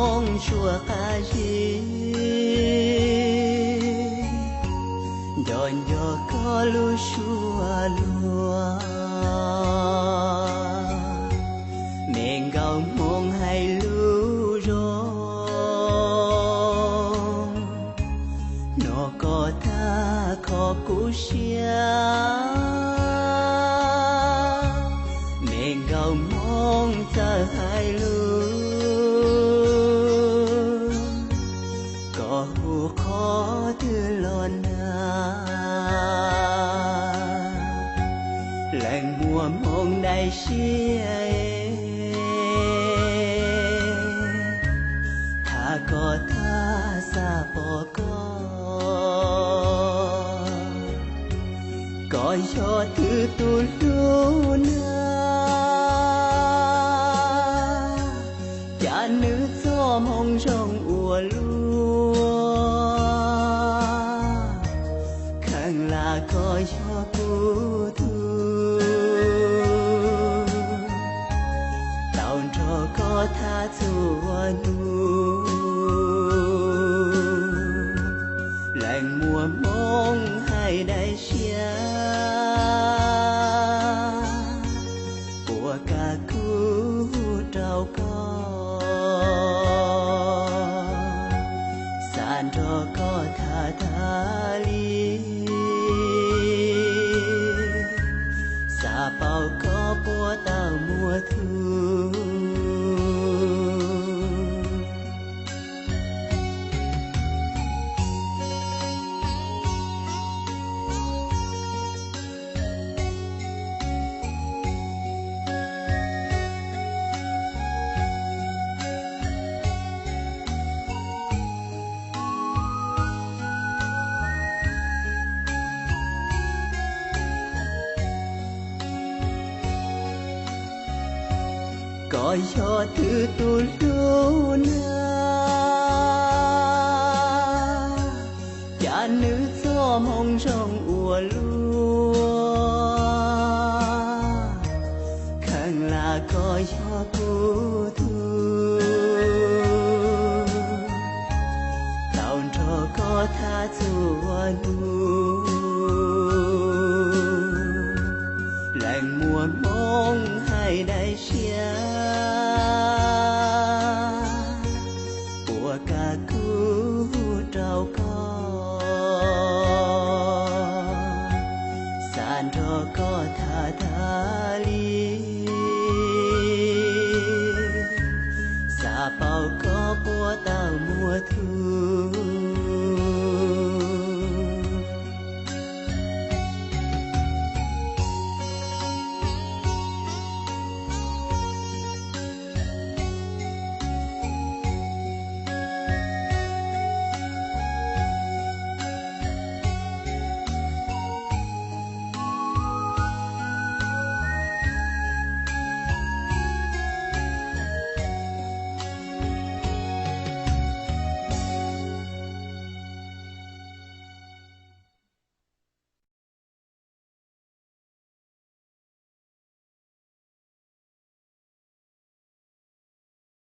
Hmoob suab qab zib, nco nco koj lub suab luag. Me nkauj Hmoob hais lus zoo, hnov koj tag kho kuv siab. Me nkauj Hmoob txawj hais lus, koj hu qhov twg los nag. Leej muaj hmoo dai siab, tham koj tag xav pom koj, koj yog twg tus hlub nag. Cas nws txoj moo zoo ua luaj, kheev lam koj yog kuv tug. Tau nrog koj tham txhua hnub, leej muaj hmoo hais dai siab, puas kam kuv rau koj, xav nrog koj tham tas li, xav paub koj puas tau muaj tug. Koj yog twg tus hlub nag, cas nws txoj moo zoo ua luaj, kheev lam koj yog kuv tug. Tau nrog koj tham txhua hnub, leej muaj hmoo hais dai siab, puas kam kuv rau koj, xav nrog koj tham tas li, xav paub koj puas tau muaj tug.